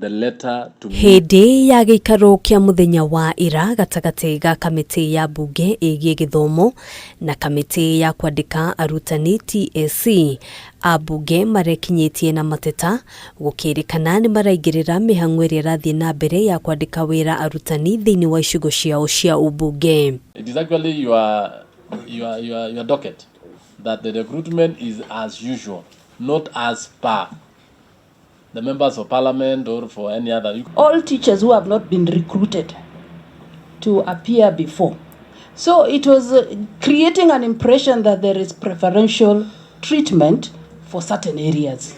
The letter to me. Hĩndĩ ya gĩikaro kĩa mũthenya wa ira gatagatĩ ga kamĩtĩ ya mbunge ĩgiĩ gĩthomo na kamĩtĩ ya kwandĩka arutani TSC, ambunge marekinyĩtie na mateta gũkĩrĩkana nĩ maraingĩrĩra mĩhang'o ĩrĩa ĩrathiĩ na mbere ya kwandĩka wĩra arutani thĩinĩ wa icigo ciao cia ũmbunge. It is actually your docket that the recruitment is as usual, not as per the members of parliament or for any other. All teachers who have not been recruited to appear before. So it was creating an impression that there is preferential treatment for certain areas.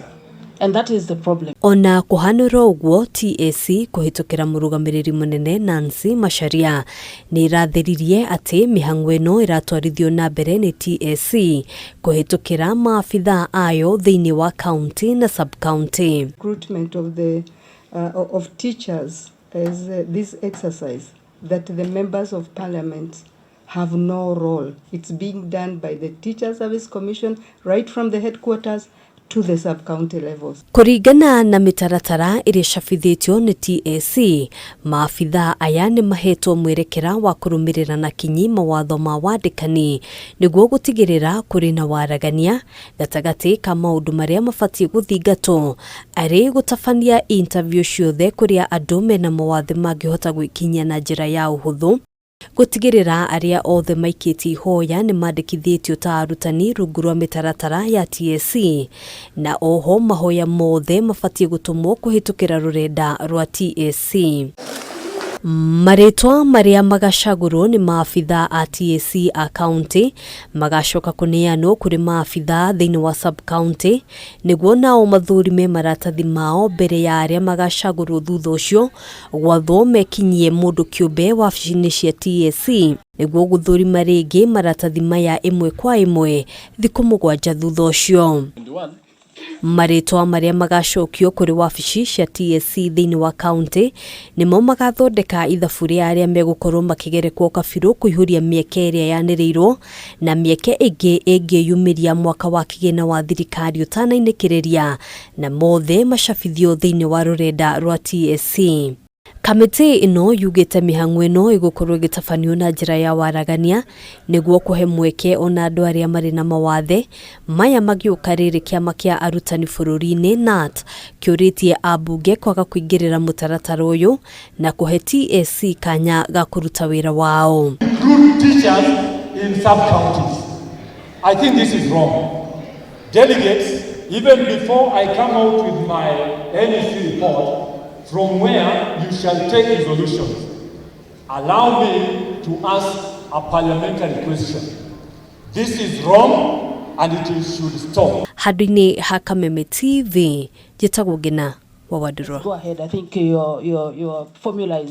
And that is the problem. Ona kũhanĩra ũguo, TSC kũhĩtũkĩra mũrũgamĩrĩri mũnene Nancy Macharia nĩ ĩratheririe atĩ mĩhang'o ĩno ĩratwarithio na mbere nĩ TSC kũhĩtũkĩra maabithaa ayo thĩinĩ wa county na sub-county. Recruitment of teachers as this exercise that the members of parliament have no role. It's being done by the Teacher Service Commission right from the headquarters to the sub-county levels. Kũringana na mĩtaratara ĩrĩa ĩcabithĩtio nĩ TSC, maabithaa aya nĩ mahetwo mwerekera wa kũrũmĩrĩra na kinyi mawatho ma wandĩkani nĩguo gũtigĩrĩra kũrĩ na waragania gatagatĩ ka maũndũ marĩa mabatiĩ gũthingatwo arĩ gũtabania interview ciothe kũrĩa andũ mena mawathe mangĩhota gwĩkinyia na njĩra ya ũhũthũ, gũtigĩrĩra arĩa othe maikĩtie ihoya nĩ mandĩkithĩtio ta arutani rungu rwa mĩtaratara ya TSC, na oho mahoya mothe mabatiĩ gũtũmwo kũhĩtũkĩra rũrenda rwa TSC. Marĩtwa marĩa magacagũrwo nĩ maabithaa a TSC a county magacoka kũneanwo kũrĩ maabithaa thĩinĩ wa sub county nĩguo nao mathũrime maratathi mao mbere ya arĩa magacagũrwo thutha ũcio gwathwo mekinyie mũndũ kĩũmbe wabici-inĩ cia TSC nĩguo gũthũrima rĩngĩ maratathi maya ĩmwe kwa ĩmwe thikũ 7 thutha ũcio. 21. Marĩtwa marĩa magacokio kũrĩ wabici cia TSC thĩinĩ wa county nĩmo magathondeka ithabu rĩa arĩa megũkorwo makĩgerekwo kabirũ kũihũria mĩeke ĩrĩa yanĩrĩirwo na mĩeke ĩngĩ ĩngĩyumĩria mwaka wa kĩgĩna wa thirikari ũtanainĩkĩrĩria, na mothe macabithio thĩinĩ wa rũrenda rwa TSC. Kamĩtĩ ĩno yugĩte mĩhang'o ĩno ĩgũkorwo ĩgĩtabanio na njĩra ya waragania nĩguo kũhe mweke ona andũ arĩa marĩ na mawathe maya. Magĩũka rĩrĩ kĩama kĩa arutani bũrũri-inĩ KNUT kĩũrĩtie ambunge kwaga kũingĩrĩra mũtaratara ũyũ na kũhe TSC kanya ga kũruta wĩra wao. Recruit teachers in sub-counties. I think this is wrong. Delegates, even before I come out with my NEC report, from where you shall take resolutions, allow me to ask a parliamentary question. This is wrong and it should stop. Handũ-inĩ ha Kameme TV, njĩtagwo Ngina wa Wandũrwa. Go ahead. I think your formula is